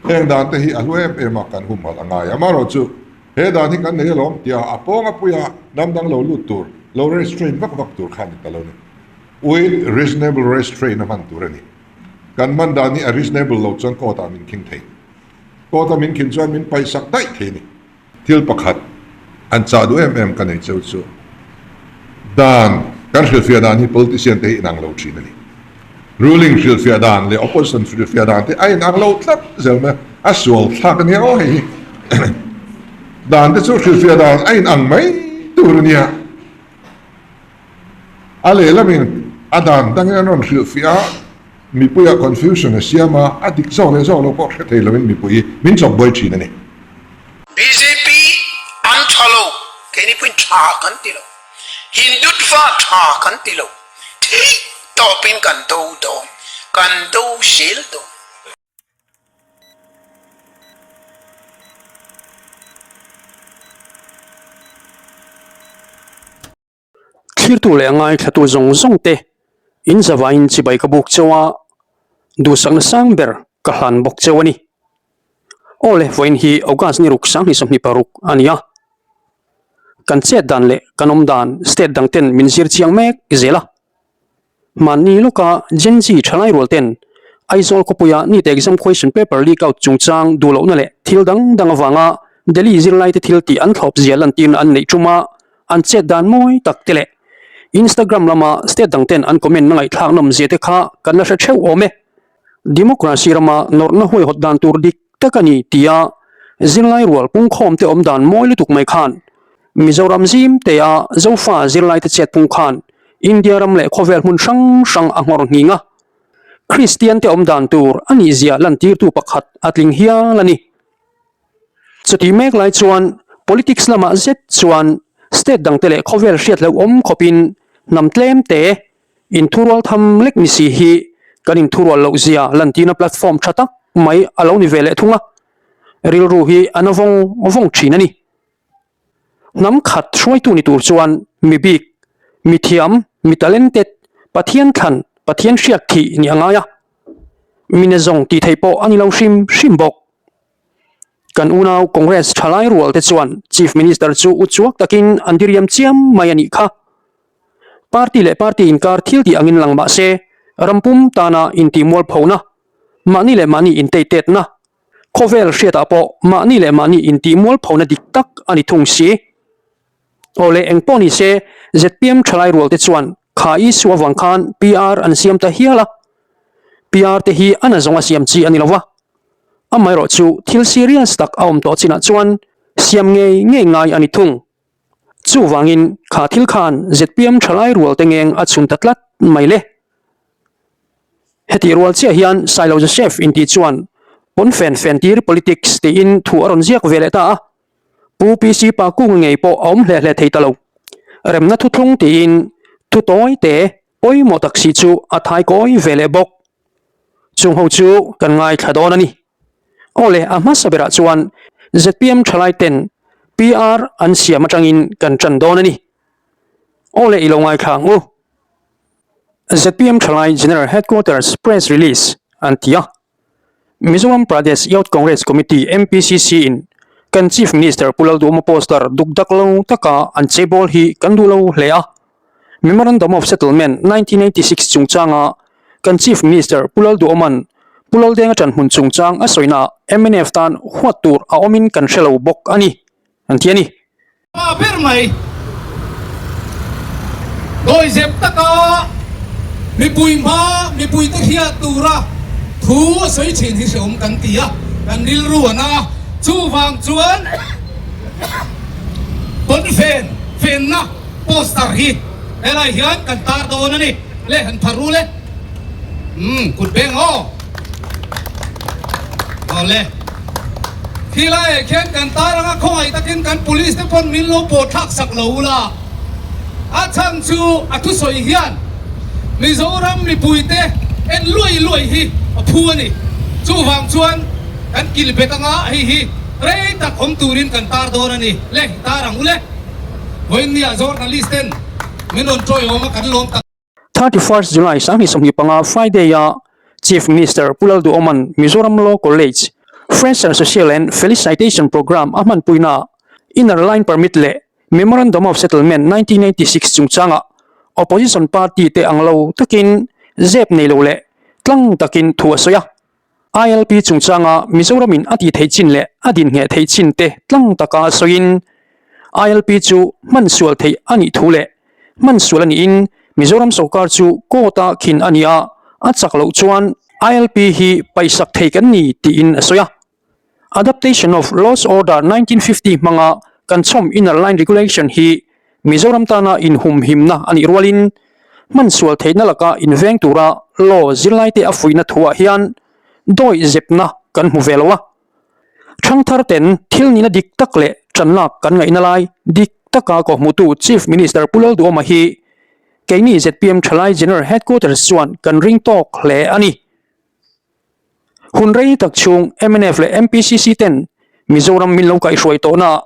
Heng dan te hi a hlu em em a, kan humhalh a ngai. Amaherawhchu, he dan hi kan nei alawm tia a pawng a puia hnam dang lo lut tur, lo restrain vak vak tur kha a ni ta lo ni. With reasonable restraint a hman tur a ni. Kan hman dan hi a reasonable lo chuan court ah min khing thei. Court a min khin chuan min paihsak daih thei a ni. Thil pakhat an chah duh em em ka nei cheu chu dan kan hrilhfiah dan hi politician te hi inang lo thin a ni. Ruling hrilhfiah dan leh opposition hrilhfiah dan te a inang lo tlat zel mai a, a sual thlak a nia aw hei hi. Dan te chu hrilhfiah dan a inang mai tur a nia. A lehlamin a dan dangin an rawn hrilhfiah a, mipuiah confusion a siam a, a dik zawk leh zawk lo pawh hre thei loin mipui min chawp buai thin a ni. Bjp an tha lo, keini pawhin tha kan ti lo, Hindutva tha kan ti lo, theih tawpin kan do dawn, kan do zel dawn. Thlirtu leh ngaithlatu zawng zawng te in zavaiin chibai ka buk cheu a, duhsakna sang ber ka hlan bawk cheu a ni. Aw le, vawiin hi August ni ruk 2026 a ni a, kan chet dan leh kan awm dan state dang ten min zir chiang mek zel a. Mahni lawka Gen Z thalai rual ten Aizawl khawpuia NEET exam question paper leak out chungchang duh lohna leh thil dang dang avanga Delhi zirlaite thil tih an thlawp zia lantirna an neih ṭuma an chet dan mawi tak te leh Instagram lama state dang ten an comment na ngaihthlak nawm zia te kha kan la hre theuh awm e. Democracy rama nawrhna huaihawt dan tur dik tak a ni tia zirlai rual pungkhawm te awm dan mawi lutuk mai khan Mizoram zim te a Zofa zirlai te chet pung khan India ram leh khawvel hmun hrang hrang a nghawr nghing a, Kristian te awm dan tur a nih zia lantirtu pakhat a tling hial a ni. Chutih mek lai chuan politics lamah zet chuan state dangte leh khawvel hriat hlauhawm khawpin hnam tlem te Inthurual tham lek ni si hi kan inthurual loh zia lantirna platform tha tak mai a lo ni ve leh thung a, rilru hi a na vawng vawng thin a ni. Hnam khat hruaitu ni tur chuan mi bik, mi thiam, mi talented, Pathian thlan, Pathian hriat thih nih a ngai a, mi na zawng tih theih pawh a ni lo hrim hrim bawk. Kan unau Congress thalai rual te chuan Chief Minister chu uchuak takin an diriam chiam mai a nih kha. Party leh party inkar thil tih angin lang mah se, ram pum tana intih mualphona, mahni leh mahni inteitetna, khawvel hriatah pawh mahni leh mahni intih mualphona dik tak a ni thung si. Aw le engpawh ni se, zpm thalai rual te chuan kha issue avang khan PR an siam ta hial a. PR te hi a nazawng a siam chi a ni lo va. Amaherawhchu thil serious tak a awm tawh chinah chuan siam ngei ngei ngai a ni thung. Chuvangin kha thil khan zpm thalai rual te ngeng a chhun ta tlat mai le. Hetih rual chiah hian Sailo Joseph intih chuan pawnfen fentir politics tiin thu a rawn ziak ve leh ta a, Pu PC Pakunga ngei pawh a awm hle hle thei ta lo. Remna thuthlung tiin thu tawi te pawimawh tak si chu a thaikawi ve leh bawk. Chung ho chu kan ngaithla dawn a ni. Aw le, a hmasa berah chuan zpm thalai ten PR an siam atangin kan tan dawn a ni. Aw le, i lo ngaithla ang u. Zpm thalai General Headquarters Press Release an ti a. Mizoram Pradesh Youth Congress Committee, MPCC, in kan Chief Minister Pu Lalduhawma poster dukdak lo taka an cheibawl hi kan duh lo hle a. Memorandum of Settlement 1986 chungchanga kan Chief Minister Pu Lalduhawma'n Pu Laldenga ṭanhmun chungchang a sawinaah mnf tan huat tur a awmin kan hre lo bawk a ni, an ti a ni. Pa ber mai dawihzep taka mipui hma mipuite hriat tura thu a sawi thin hi hreawm kan ti a, kan rilru a na a, chuvang chuan pawnfen fenna Poster hi helai hian kan tar dawn a ni. Le han phar ru le. Umm kut beng aw. Aw le. Khi laiah khian kan tar anga khawngaih takin kan police te pawn min lo pawh thlak sak lo ula. A chhan chu a thusawi hian Mizoram mipuite en luai luai hi a phu a ni. Chuvang chuan kan kilh bet anga hei hi rei tak awm turin kan tar dawn a ni. Le tar ang u le. Vawiinnia journalist ten min rawn tawiawm a kan lawm tak. 31st July 2025 Friday-a Chief Minister Pu Lalduhawma'n Mizoram Law College, Fresher Social and Felicitation Programme a hmanpuina Inner Line Permit leh Memorandum of Settlement 1996 chungchangah Opposition party te ang lo takin zep nei lo leh tlang takin thu a sawi a. ILP chungchanga Mizoramin a tih theih chin leh a din ngheh theih chin te tlang taka sawiin ILP chu hman sual theih a nih thu leh hman sual a niin Mizoram sawrkar chu court-a khin a ni a, a chak loh chuan ILP hi paihsak thei kan ni tiin a sawi a. Adaptation of Laws Order 1950 hmanga kan chhawm Inner Line Regulation hi Mizoram tana inhumhimna a nih rualin hman sual theihna laka inveng tura law zirlaite a fuihna thuah hian dawi zepna kan hmu ve lo a. Thangthar ten thil nihna dik tak leh tanlak kan ngaihna lai dik taka kawhhmuhtu Chief Minister Pu Lalduhoma hi keini zpm Thalai General Headquarters chuan kan ring tawk hle a ni. Hun rei tak chhung mnf leh MPCC ten Mizoram min lo kaihhruai tawhna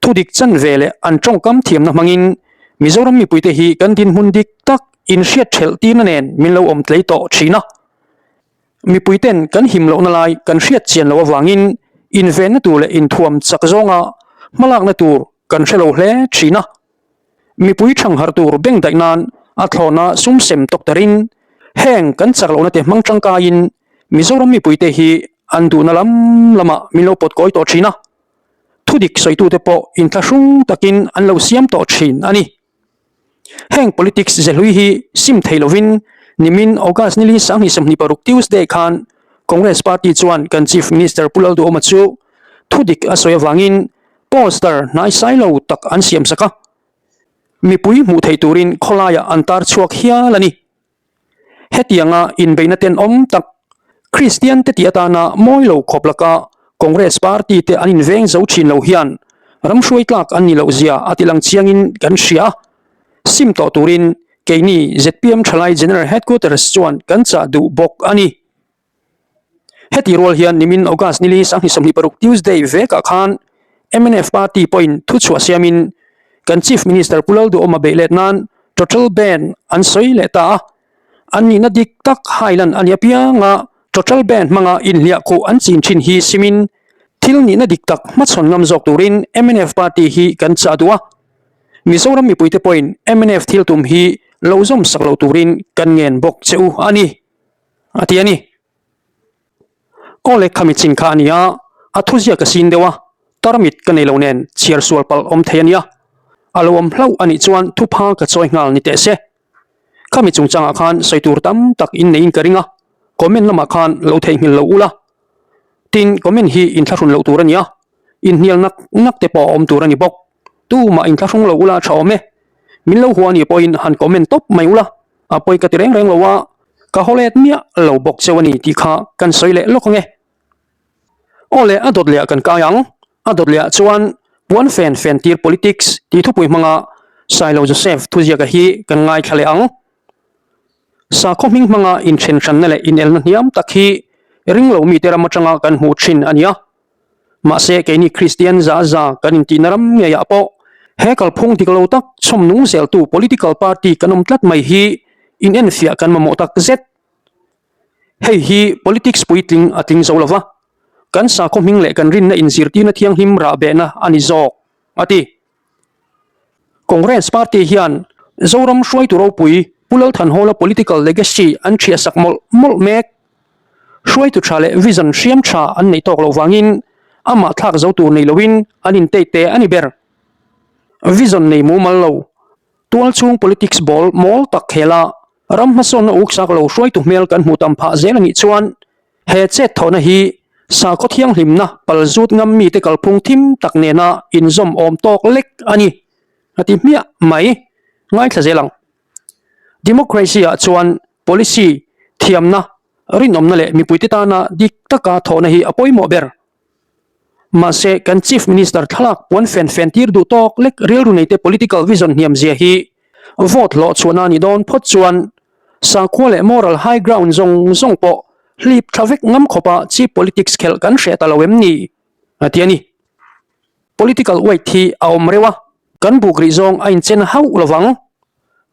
thudik chanve leh an tawngkam thiamna hmangin Mizoram mipuite hi kan dinhmun dik tak inhriat thelh tirna nen min lo awm tlei tawh thin a. Mipuiten kan him lohna lai kan hriat chian loh avangin invenna tur leh inthuam chak zawnga hmalakna tur kan hre lo hle thin a. Mipui thangharh tur bengdaih nan a thlawna sum sem tawk tarin heng kan chak lohna te hmang tangkaiin Mizoram mipuite hi an duhna lam lamah min lo pawt kawi tawh thin a, thudik sawitute pawh inthlahrung takin an lo siam tawh thin a ni. Heng politics zehlui hi sim thei lovin nimin August nili 2026 Tuesday khan Congress party chuan kan Chief Minister Pu Lalduhoma chu thudik a sawi avangin Poster hnaisai lo tak an siam sak a, mipui hmuh theih turin khawlaiah an tar chhuak hial a ni. Hetianga inbeihna tenawm tak Kristian te tih atana mawi lo khawp laka Congress party te an inveng zo thin lo hian ram hruai tlak an nih loh zia a ti lang chiangin kan hria a. Sim tawh turin keini zpm Thalai General Headquarters chuan kan chah duh bawk a ni. Heti rual hian nimin August nili 26 Tuesday vekah khan mnf party pawhin thuchhuah siamin kan Chief Minister Pu Lalduhawma beih let nan total ban an sawi leh ta a, an nihna dik tak hailan a ni apianga total ban hmanga inhliah khuh an chin thin hi simin thil nihna dik tak hmachhawn ngam zawk turin mnf party hi kan chah duh a, Mizoram mipuite pawhin mnf thil tum hi lo zawm sak lo turin kan ngen bawk che u a ni. A ti a ni. Aw le khami chin kha a ni a, a thuziak ka sin deuh a, tarmit ka nei lo nen chhiar sual palh awm thei a nia. A lo awm hlauh a nih chuan thupha ka chawi nghal ni teh se. Khami chungchangah khan sawi tur tam tak in neiin ka ring a, comment lamah khan lo theihnghilh lo ula. Tin, comment hi inthlahrun loh tur a ni a, inhnial nak nak te pawh a awm tur a ni bawk. Tumah inthlahrung lo ula tha awm e. Min lo hua a nih pawhin han comment tawp mai ula. A pawi ka ti reng reng lo a, ka haw let miah lo bawk cheu a ni tih kha kan sawi leh lawk ang e. Aw le a dawt leh ah kan kai ang, a dawt leh ah chuan puan fen fen tir politics tih thupui hmanga Sailo Joseph thuziaka hi kan ngaithla leh ang. Sakhaw hming hmanga inthen hranna leh inelna hniam tak hi ringlo mite ram atanga kan hmuh thin a ni a. Mahse, keini Kristian za za kan intihna ram ngeiah pawh he kalphung dik lo tak chhawm nung zeltu political party kan awm tlat mai hi inenfiah kan mamawh tak zet. Hei hi politics puitling a tling zo lova, kan sakhaw hming leh kan rinna inzirtirna thianghlim rahbehna a ni zawk, a ti. Congress party hian Zoram hruaitu ropui Pu Lalthanhawla political legacy an thiahsak mawlh mawlh mek. Hruaitu tha leh vision hriam tha an neih tawk loh vangin amah thlak zo tur nei loin an intei te a ni ber. Vision nei mumal lo, tual chhung politics ball mawl tak khela ram hmasawnna uksak lo hruaitu hmel kan hmuh tam phah zel a nih chuan He chet thawhna hi sakhaw thianghlimna palzut ngam mite kalphung thim tak nena inzawm awm tawk lek a ni, a ti hmiah mai. Ngaithla zel ang. Democracy ah chuan policy, thiamna, rinawmna leh mipuite tana dik taka thawhna hi a pawimawh ber. Mahse, kan Chief Minister thlalak puan fen fen tir duh tawk lek rilru neite political vision hniam zia hi vote hlawh chhuahna a nih dawn phawt chuan Sakhua leh moral high ground zawng zawng pawh hlip thla vek ngam khawpa cheap politics khelh kan hreh ta lo em ni? a ti a ni. Political weight hi a awm reuh a, kan buk rih zawng a inchen hauh lo vang.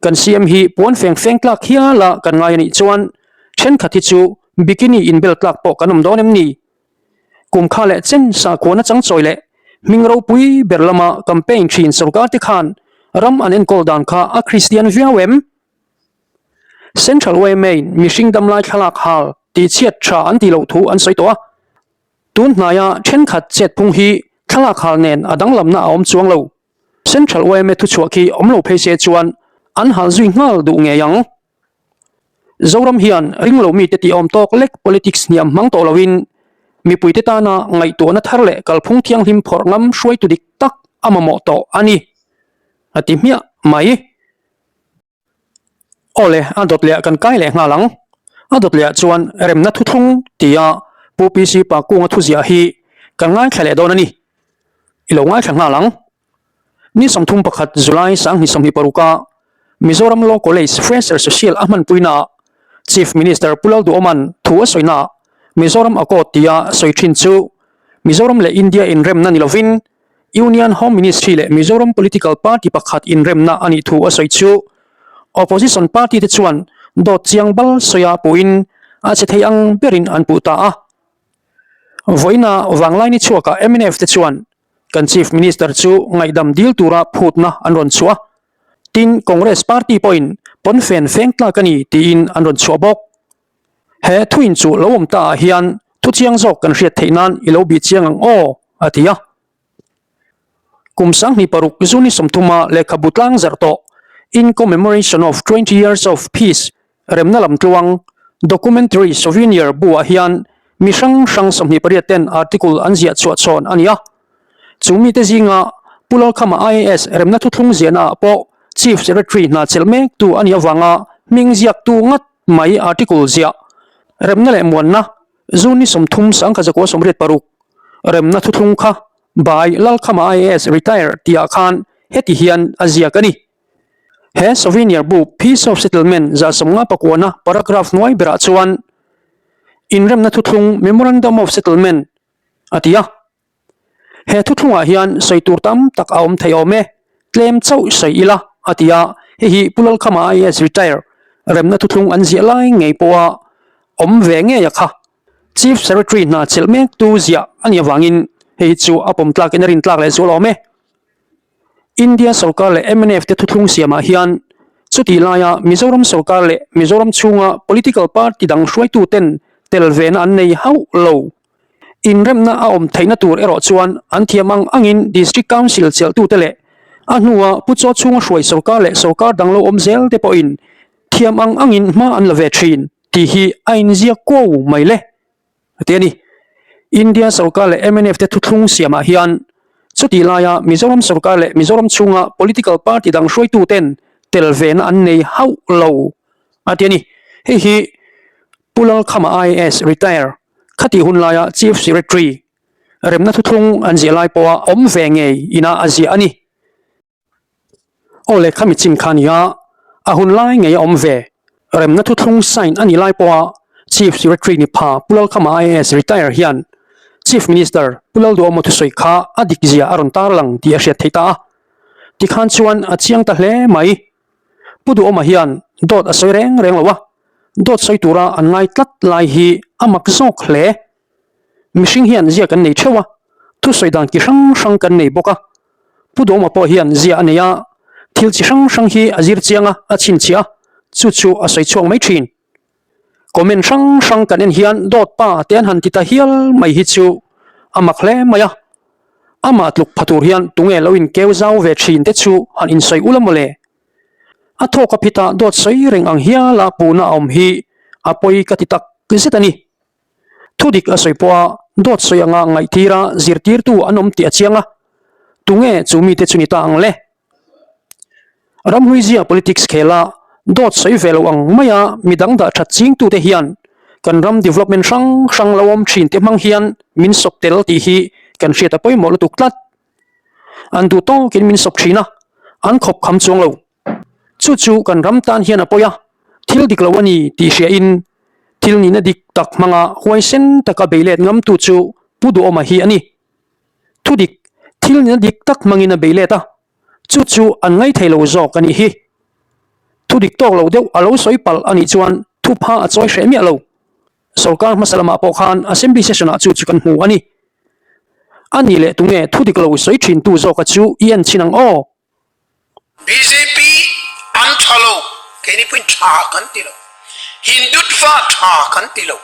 Kan CM hi puan feng feng tlak hial a kan ngai a nih chuan thenkhat hi chu bikini inbel tlak pawh kan awm dawn em ni? Kum kha leh chen sakhuana changchawi leh hming ropui ber lama campaign thin sorkar te khan ram an enkawl dan kha a Kristian viau em? Central YMA-in mihring damlai thlalak hal tihchhiat tha an tih loh thu an sawi tawh a. Tun hnaia thenkhat chetphung hi thlalak hal nen a danglamna a awm chuang lo. Central YMA thuchhuah khi awm lo phei se chuan an hal zui nghal duh ngei ang. Zoram hian ringlo mite tih awm tawk lek politics hniam hmang tawh loin mipuite tana ngaihtuahna thar leh kalphung thianghlim phawrh ngam hruaitu dik tak a mamawh tawh a ni, a ti hmiah mai. Aw le, a dawt leh ah kan kai leh nghal ang. A dawt leh ah chuan remna thuthlung tia Pu PC Pakunga thuziah hi kan ngaithla leh dawn a ni. I lo ngaithla nghal ang. Ni 31 July 2026 a Mizoram Law College Fresher Social a hmanpuinaah Chief Minister Pu Lalduhoma'n thu a sawinaah Mizoram Accord tia sawi thin chu Mizoram leh India inremna ni lovin Union Home Ministry leh Mizoram Political Party pakhat inremna a nih thu a sawi chu Opposition Party te chuan dawt chiang bal sawia puhin a che thei ang berin an puh ta a. Vawiina Vanglaini chhuakah mnf te chuan Kan Chief Minister chu ngaihdam dil tura phutna an rawn chhuah a, tin Congress party pawhin pawnfen feng tlak a ni tiin an rawn chhuah bawk. He thuin chu lo awm ta ah hian thu chiang zawk kan hriat theih nan i lo bih chiang ang aw, a ti a. Kum 26 June 30 a lehkhabu tlang zarh tawh In Commemoration of 20 Years of Peace Remna lamtluang, Documentary Souvenir, bu-ah hian mi hrang hrang 28 ten article an ziah chhuah chhawn a ni a. Chu mite zinga Pu Lalkhama IAS remna thuthlung ziahnaah pawh Chief Secretary hna chelh mektu a nih avanga hming ziaktu ngat mai article ziah Remna leh Muanna, June ni 30 1986, remna thuthlung kha by Lalkhama IAS Retire tihah khan heti hian a ziak a ni. He souvenir bu Peace of Settlement 59 pakuana paragraph hnuai berah chuan Inremna Thuthlung, Memorandum of Settlement, a ti a. He thuthlungah hian sawi tur tam tak a awm thei awm e, tlem chauh sawi ila a ti a, hei hi Pu Lalkhama IAS retire remna thuthlung an ziah lai ngei pawha awm ve ngei a kha. Chief Secretary hna chelh mektu ziah a nih avangin hei hi chu a pawm tlakin a rin tlak leh zual awm e. India sorkar leh mnf te thuthlung siamah hian chutih laia Mizoram sorkar leh Mizoram chhunga political party dang hruaitu ten tel vena an nei hauh lo. Inremna a awm theihna tur erawh chuan an thiam ang angin District Council chelhtute leh a hnua Pu Chaw chhunga hruai sorkar leh sorkar dang lo awm zel te pawhin thiam ang angin hma an la ve thin tih hi a inziak kuau mai le. A ti a ni. India sorkar leh mnf te thuthlung siamah hian chutih laia Mizoram sorkar leh Mizoram chhunga political party dang hruaitu ten tel vena an nei hauh lo a ti a ni. Hei hi Pu Lalkhama IAS retire khatih hun laia Chief Secretary remna thuthlung an ziah lai pawha awm ve ngei ina a ziah a ni. Aw le khami chin kha nia, a hun lai ngei a awm ve. Remna thuthlung sign a nih lai pawha Chief Secretary ni pha Pu Lalkhama IAS retire hian Chief Minister Pu Lalduhawma thusawi kha a dik zia a rawn tarlang tih a hriat theih ta a. Tikhan chuan a chiang ta hle mai. Pu Duhawma hian dawt a sawi reng reng lo a, dawt sawi tura an ngai tlat lai hi a mak zawk hle. Mihring hian zia kan nei theuh a, thusawi dan ki hrang hrang kan nei bawk a. Pu Duhawma pawh hian zia a nei a, thil chi hrang hrang hi a zir chiang a, a chhinchhiah a, chu chu a sawi chhuak mai thin. Comment hrang hrang kan en hian dawt pa te an han ti ta hial mai hi chu a mak hle mai a. Amah tluk pha tur hian tunge lo inkeu zau ve thin te chu han insawi ula mawle. A thawk a phita dawt sawi reng ang hiala puhna a awm hi a pawi ka ti tak zet a ni. Thu dik a sawi pawha dawt sawi anga ngaihtira zirtirtu an awm tih a chiang a, tunge chu mite chu ni ta ang le? Ramhluizia politics khela dawt sawi ve lo ang maia midang dah that chingtute hian kan ram development hrang hrang lo awm thin te hmang hian min sawp tel tih hi kan hriat a pawimawh lutuk tlat. An duh tawkin min sawp thin a, an khawp kham chuang lo. Chu chu kan ram tan hian a pawi a, thil dik lo a ni tih hriain thil nihna dik tak hmanga huaisen taka bei let ngamtu chu Pu Duhawma hi a ni. Thu dik, thil nihna dik tak hmangin a bei let a, chu chu an ngaithei lo zawk a nih hi. Thu dik tawk lo deuh a lo sawi palh a nih chuan thupha a chawi hreh miah lo. Sorkar hmasa lamah pawh khan Assembly session-ah chu chu kan hmu a ni. A nih leh tunge thu dik lo sawi thin tu zawka chu i en chhin ang aw. Bjp an tha lo, keini pawhin tha kan ti lo. Hindutva tha kan ti lo,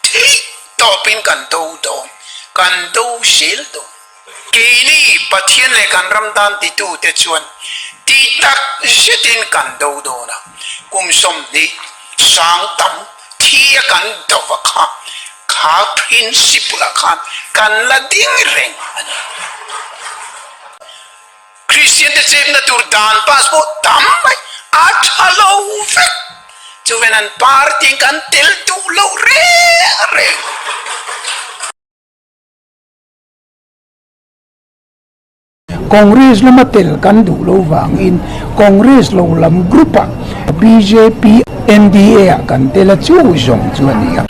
theih tawpin kan do dawn, kan do zel dawn. Keini Pathian leh kan ram dan titute chuan tih tak zetin kan do dawn a, kum 20 sang tam thi a kan do va kha, kha principle ah khan kan la ding reng a ni. Kristian te chepna tur dan pass pawh tam mai a tha lo vek, chuven an party in kan tel duh lo reng reng. Congress lama tel kan duh lo vangin Congress lo lam group ah bjp NDA ah kan tel a chu zawng chu a ni a.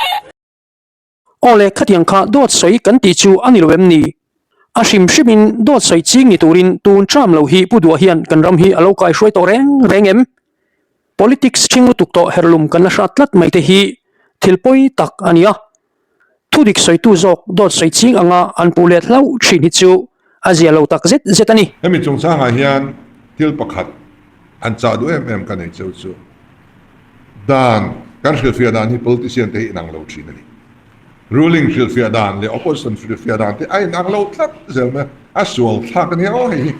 Aw le, khatiang kha dawt sawi kan tih chu a ni lo em ni? A hrim hrimin dawt sawi ching ni turin tun tram lo hi Pu Duah hian kan ram hi a lo kaihruai tawh reng reng em? Politics ṭhing lutuk tawh herlum kan la hrat tlat mai te hi thil pawi tak a ni a. Thudik sawitu zawk dawt sawi ching anga an puh let hlauh thin hi chu a zia lo tak zet zet a ni. Hemi chungchangah hian thil pakhat han chah duh em em ka nei cheu chu dan kan hrilhfiah dan hi politician te hi inang lo thin a ni. Ruling hrilhfiah dan leh opposition hrilhfiah dan te a inang lo tlat zel mai a, a sual thlak a nia aw hei hi.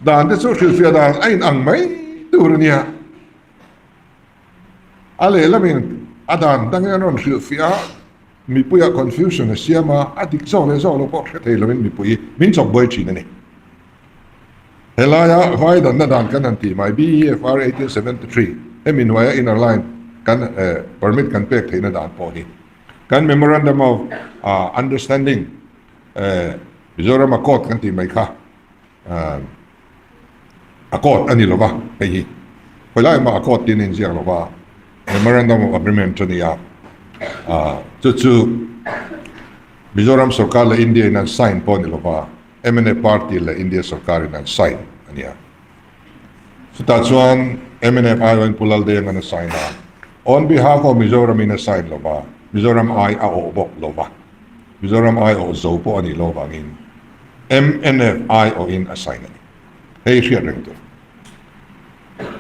Dan te chu hrilhfiah dan a inang mai tur a nia. A lehlamin a dan dangin an rawn hrilhfiah a, mipuiah confusion a siam a, a dik zawk leh zawk lo pawh hre thei lovin mipui min chawk buai thin a ni. Helaia vai danna dan kan han tih mai, BEFR 1873, hemi hnuaia inner line kan permit kan pek theihna dan pawh hi kan Memorandum of Understanding Mizoram Accord kan tih mai kha Accord a ni lo va, hei hi khawi lai mah accord tiin a inziak lo va, Memorandum of Agreement a ni a, chu chu Mizoram sorkar leh India in an sign pawh a ni lo va, mnf party leh India sorkar in an sign a ni a. Chutah chuan mnf aiawhin Pu Laldeng an a sign a, on behalf of Mizoram in a sign lo va, Mizoram ai a awh bawk lo va, Mizoram ai awh zo pawh a nih lo vangin mnf aiawhin a sign a ni. Hei hriat reng tur.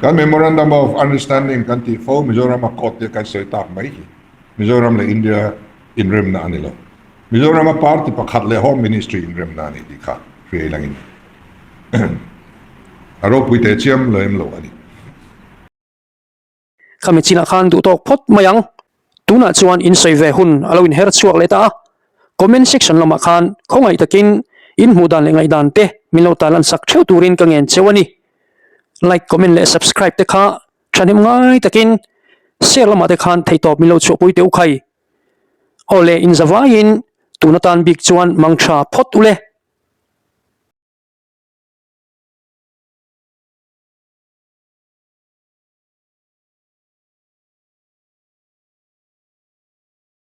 Kan Memorandum of Understanding kan tih fo Mizoram a court te kan sawi tak mai hi Mizoram leh India inremna a ni lo. Mizoram a party pakhat leh Home Ministry inremna a ni tih kha hria ilangin a ropui teh chiam lo em lo a ni. Khami chinah khan duh tawk phawt mai ang. Tunah chuan in sawi ve hun a lo inher chhuak leh ta a. Comment section lamah khan khawngaih takin in hmuh dan leh ngaihdan te min lo tarlan sak theuh turin ka ngen cheu a ni. Like, comment leh subscribe te kha thahnem ngai takin share lamah te khan theihtawp min lo chhuahpui teh u khai. Aw le, in zavaiin tun atan bik chuan mangtha phawt u le.